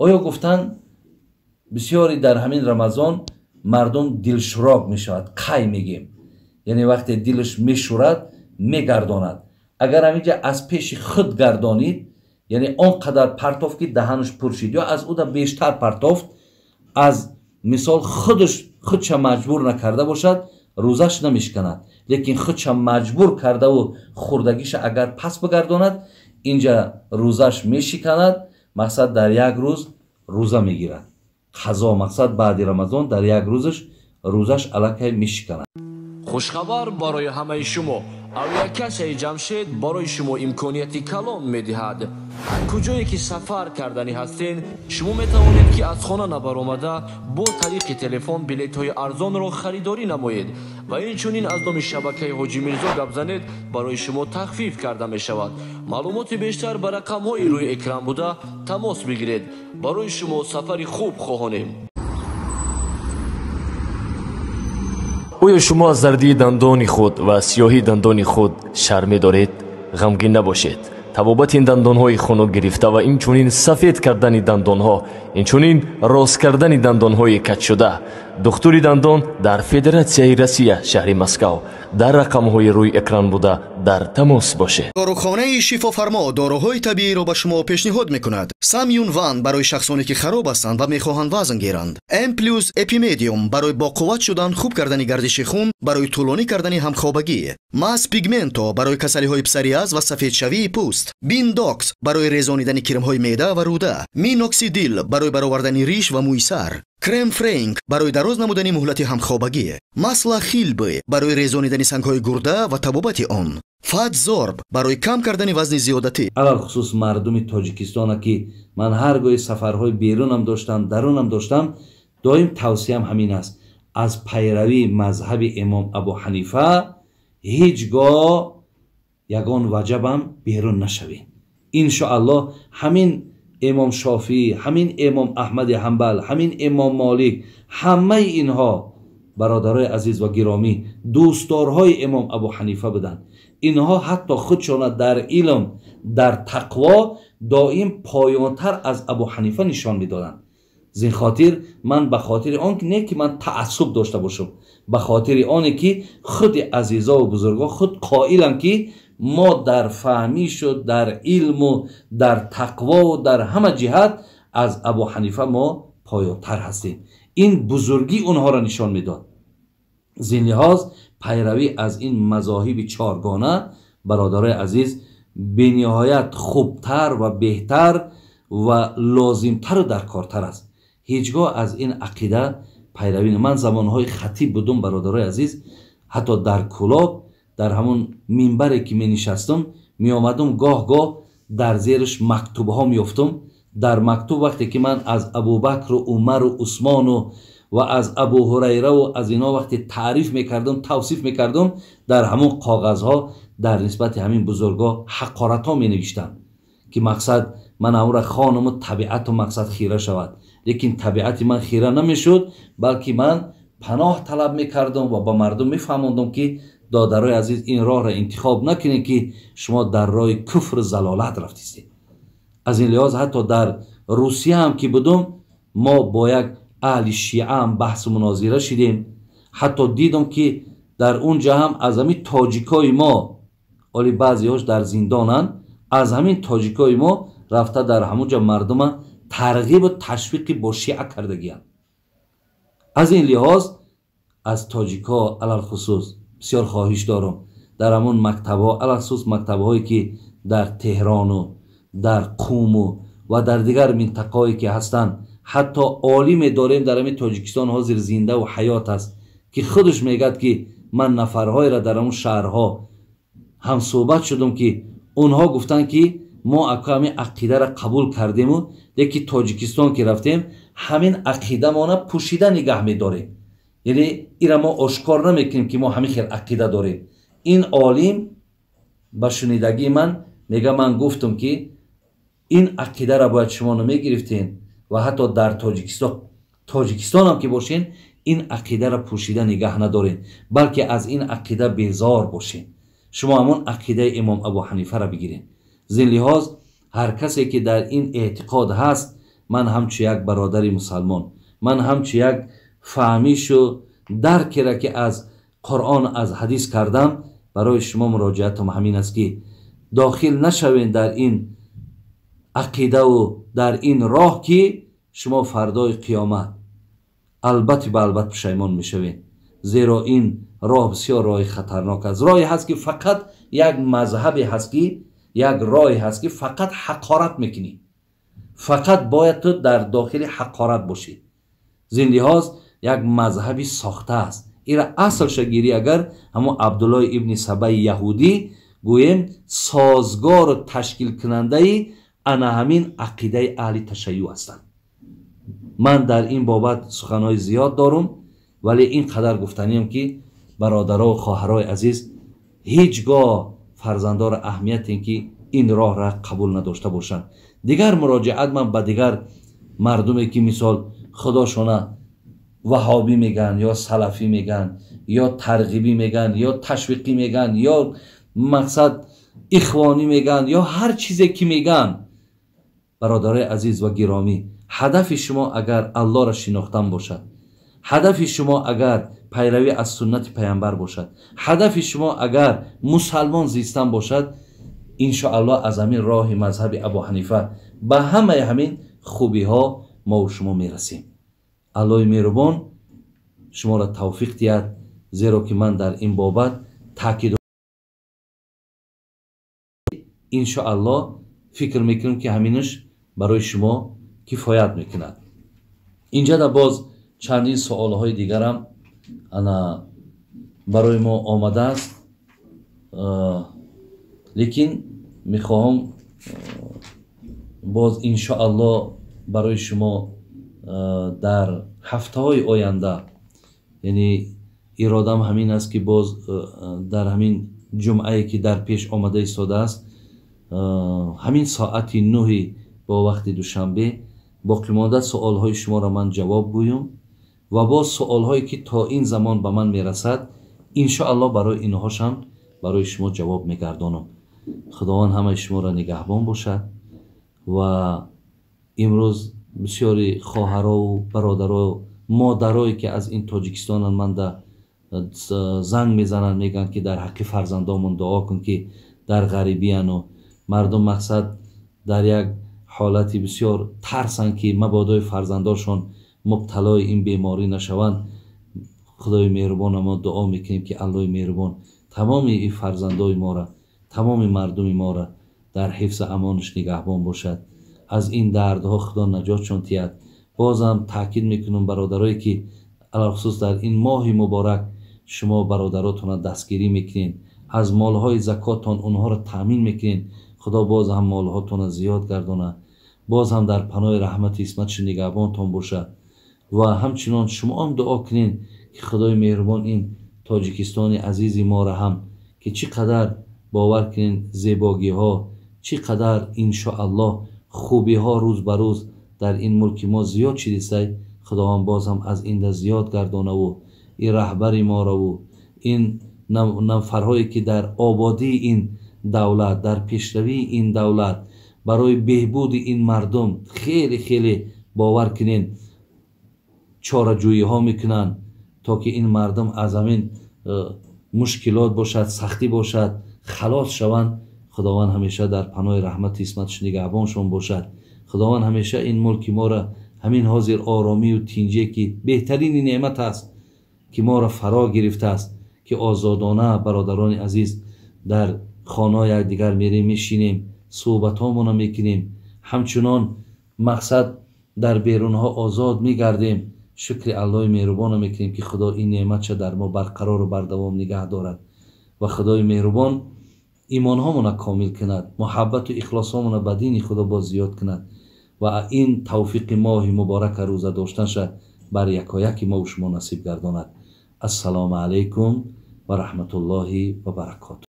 Оё гуфтанд бисёре дар ҳамин Рамазон мардум дилшурок мешавад, қай мегем, яъне вақте дилаш мешурад мегардонад. Агар ҳаминҷа аз пеши худ гардонид, яъне он қадар партофт ки даҳанаш пур шид ё аз уда бештар партофт, аз мисол худаш худша маҷбур накарда бошад, рӯзаш намешканад. Лекин худша маҷбур кардаву хурдагиша агар пас бигардонад, инҷа рӯзаш мешиканад. Мақсад дар як рӯз рӯза мегирад. Қазо мақсад баъди Рамазон дар як рӯзаш рӯзаш аллакай мешиканад. Хушхабар барои ҳамаи шумо. Авиакассаи Ҷамшед барои шумо имконияти калон медиҳад. Ҳар куҷое ки сафар карданӣ ҳастед, шумо метавонед ки аз хона набаромада бо тариқи телефон билетҳои арзонро харидорӣ намоед ва инчунин аз номи шабакаи Ҳоҷӣ Мирзо гап занед, барои шумо тахфиф карда мешавад. Маълумоти бештар ба рақамҳои рӯи экран буда тамос бигиред. Барои шумо сафари хуб хоҳонем. Оё шумо аз зардии дандони худ ва сиёҳии дандони худ шарм медоред? Ғамгин набошед. Табобати ин дандонҳои хунук гирифта ва инчунин сафед кардани дандонҳо, инчунин рост кардани дандонҳои каҷшуда. Духтури дандон дар Федератсияи Россия, шаҳри Москав. Дар рақамҳои рӯи экран буда дар тамос бошед. Дорухонаи Шифофармо доруҳои табииро ба шумо пешниҳод мекунад. Самюн Ван барои шахсоне ки хароб ҳастанд ва мехоҳанд вазн гиранд. М плюс Эпимедиум барои боқувват шудан, хуб кардани гардиши хун, барои тӯлонӣ кардани ҳамхобагӣ. Мас Пигменто барои касалиҳои псориаз ва сафедшавии пӯст. Биндокс барои резонидани кирмҳои меъда ва рӯда. Миноксидил барои баровардани риш ва мӯи сар. Крем Френк барои дароз намудани муҳлати ҳамхобагӣ. Масла Хилбы барои резонидани сангҳои гурда ва табобати он. Фатзорб барои кам кардани вазни зиёдатӣ. Алалхусус мардуми Тоҷикистона ки ман ҳар гоҳи сафарҳои берунам доштам, дарунам доштам, доим тавсиям ҳамин аст: аз пайравии мазҳаби имом Абу Ҳанифа ҳеҷ гоҳ ягон ваҷабам берун нашавед. Иншоаллоҳ ҳамин имом Шофиӣ, ҳамин имом Аҳмади Ҳанбал, ҳамин имом Молик, ҳамаи инҳо бародарои азиз ва гиромӣ дӯстдорҳои имом Абу Ҳанифа буданд. Инҳо ҳатто худшона дар илм, дар тақво доим поёнтар аз Абу Ҳанифа нишон медоданд. Зин хотир ман ба хотири он не ки ман таассуб дошта бошам, ба хотири оне ки худи азизову бузургон худ қоиланд ки мо дар фаҳмишу дар илму дар тақвову дар ҳама ҷиҳат аз Абу Ҳанифа мо поёнтар ҳастем. Ин бузургӣ онҳоро нишон медод. Зин лиҳоз пайравӣ аз ин мазоҳиби чоргона, бародарои азиз, бениҳоят хубтар ва беҳтар ва лозимтару даркортар аст. Ҳеҷ гоҳ аз ин ақида пайравӣ. Ман замонҳои хатиб будум, бародарои азиз, ҳатто дар Кулоб дар ҳамон минбаре ки менишастам, меомадум, гоҳ-гоҳ дар зериш мактубҳо меёфтум. Дар мактуб вақте ки ман аз Абубакру Умару Усмону ва аз Абу Ҳурайраву аз инҳо вақте таъриф мекардум, тавсиф мекардум, дар ҳамон коғазҳо дар нисбати ҳамин бузургҳо ҳақоратҳо менавиштам ки мақсад ман ҳамонро хонуму табиату мақсад хира шавад. Лекин табиати ман хира намешуд, балки ман паноҳ талаб мекардум ва ба мардум мефаҳмондум ки додарои азиз, ин роҳро интихоб накунед ки шумо дар роҳи куфру залолат рафтистед. Аз ин лиҳоз ҳатто дар Русия ҳам ки будум, мо бо як аҳли шиа ҳам баҳсу мунозира шидем. Ҳатто дидум ки дар он ҷа ҳам аз ҳамин тоҷикои мо, оли баъзеҳош дар зиндонанд, аз ҳамин тоҷикои мо рафта дар ҳамон ҷа мардума тарғибу ташвиқи бо шиа кардагиянд. Аз ин лиҳоз аз тоҷикҳо алалхусус бисёр хоҳиш дорам дар ҳамон мактабҳо, алалхусус мактабҳое ки дар Теҳрону дар Қуму ва дар дигар минтақаҳое ки ҳастанд, ҳатто олиме дорем дар ҳамин Тоҷикистон ҳозир зиндаву ҳаёт аст ки худаш мегӯяд ки ман нафарҳоеро дар ҳамон шаҳрҳо ҳамсӯҳбат шудум ки онҳо гуфтанд ки мо ака ҳамин ақидаро қабул кардему, лекин Тоҷикистон ки рафтем ҳамин ақидамона пӯшида нигаҳ медорем, яъне ира мо ошкор намекунем ки мо ҳамин хел ақида дорем. Ин олим ба шунидагии ман мега ман гуфтум ки ин ақидаро бояд шумо намегирифтен ва ҳатто дар Тоҷикистонам ки бошен ин ақидаро пӯшида нигаҳ надорен, балки аз ин ақида безор бошен. Шумо ҳамон ақидаи имом Абу Ҳанифаро бигирен. Зин лиҳоз ҳар касе ки дар ин эътиқод ҳаст, Ман ҳамчу як бародари мусалмон, ман ҳамчу як фаҳмишу даркера ки аз Қуръон, аз ҳадис кардам, барои шумо муроҷиатам ҳамин аст ки дохил нашавед дар ин ақидаву дар ин роҳ ки шумо фардои қиёмат албатта ба албат пушаймон мешавед. Зеро ин роҳ бисёр роҳи хатарнок аст. Роҳе ҳаст ки фақат як мазҳабе ҳаст ки як роҳе ҳаст ки фақат ҳақорат мекунӣ, фақат бояд ту дар дохили ҳақорат бошӣ. Зин лиҳоз як мазҳаби сохта аст. Ира аслша гирӣ агар ҳамон Абдуллои ибни Сабаи яҳудӣ гӯем созгору ташкилкунандаи ана ҳамин ақидаи аҳли ташайюъ ҳастанд. Ман дар ин бобат суханҳои зиёд дорум, вале ин қадар гуфтаниям ки бародаро хоҳарои азиз, ҳеҷ гоҳ фарзандоро аҳамияте ки ин роҳра қабул надошта бошанд. Дигар муроҷиат ман ба дигар мардуме ки мисол худошона ваҳобӣ меган ё салафӣ меган ё тарғибӣ меган ё ташвиқӣ меган ё мақсад ихвонӣ меган ё ҳар чизе ки меган, бародарои азиз ва гиромӣ, ҳадафи шумо агар Аллоҳро шинохтан бошад, ҳадафи шумо агар пайравӣ аз суннати паямбар бошад, ҳадафи шумо агар мусалмон зистан бошад, иншоаллоҳ аз ҳамин роҳи мазҳаби Абу Ҳанифа ба ҳамаи ҳамин хубиҳо мову шумо мерасем. Аллоҳи меҳрубон шуморо тавфиқ диҳад, зеро ки ман дар ин бобат таъкид иншоаллоҳ фикр мекунам ки ҳаминаш барои шумо кифоят мекунад. Инҷа боз чандин суолҳои дигарам ана барои мо омадааст, лекин мехоҳам боз иншоаллоҳ барои шумо дар ҳафтаҳои оянда, яъне иродам ҳамин аст ки боз дар ҳамин ҷумъае ки дар пеш омада истодааст, ҳамин соати 9 бо вақти Душанбе боқимонда суолҳои шуморо ман ҷавоб гӯям ва боз суолҳое ки то ин замон ба ман мерасад, иншоаллоҳ барои инҳошам барои шумо ҷавоб мегардонам. Худованд ҳамаи шуморо нигаҳбон бошад. Ва имрӯз бисёри хоҳарову бародаро, модарое ки аз ин Тоҷикистонанд, ман да занг мезананд, мегӯянд ки дар ҳаққи фарзандомон дуо кун ки дар ғарибияну мардум мақсад дар як ҳолати бисёр тарсанд ки мабодои фарзандошон мубталои ин беморӣ нашаванд. Худои меҳрубон мо дуо мекунем ки Аллоҳи меҳрубон тамоми ин фарзандои моро, тамоми мардуми моро дар ҳифзу амонаш нигаҳбон бошад, аз ин дардҳо Худо наҷотшон диҳад. Бозам таъкид мекунам бародарое ки алалхусус дар ин моҳи муборак шумо бародаротонро дастгирӣ мекунед, аз молҳои закоттон онҳоро таъмин мекунед. Худо боз ҳам молҳотонро зиёд гардонад, боз ҳам дар паноҳи раҳмати исматаш нигаҳбонтон бошад. Ва ҳамчунон шумоам дуо кунед ки Худои меҳрубон ин Тоҷикистони азизи моро ҳам ки чӣ қадар бовар кунед зебогиҳо, чӣ қадар иншоаллоҳ хубиҳо рӯз ба рӯз дар ин мулки мо зиёд шидисай, Худованд боз ҳам аз инда зиёд гардонаву ин раҳбари морову ин нафарҳое ки дар ободии ин давлат, дар пешравии ин давлат, барои беҳбуди ин мардум хеле хеле бовар кунед чораҷӯиҳо мекунанд то ки ин мардум аз ҳамин мушкилот бошад, сахтӣ бошад, халос шаванд. Худованд ҳамеша дар паноҳи раҳмати исматаш нигаҳбоншон бошад. Худованд ҳамеша ин мулки моро ҳамин ҳозир оромию тинҷие ки беҳтарини неъмат аст ки моро фаро гирифтааст, ки озодона бародарони азиз дар хонаҳои якдигар мерем, мешинем, суҳбатҳомонро мекунем, ҳамчунон мақсад дар берунҳо озод мегардем. Шукри Аллоҳи меҳрубонро мекунем ки Худо ин неъматша дар мо барқарору бардавом нигаҳ дорад ва Худои меҳрубон имонҳомонро комил кунад, муҳаббату ихлосҳомонро ба дини Худо боз зиёд кунад ва ин тавфиқи моҳи муборака рӯза доштанша бар якояки мову шумо насиб гардонад. Ассалому алайкум ва раҳматуллоҳи ва баракоту.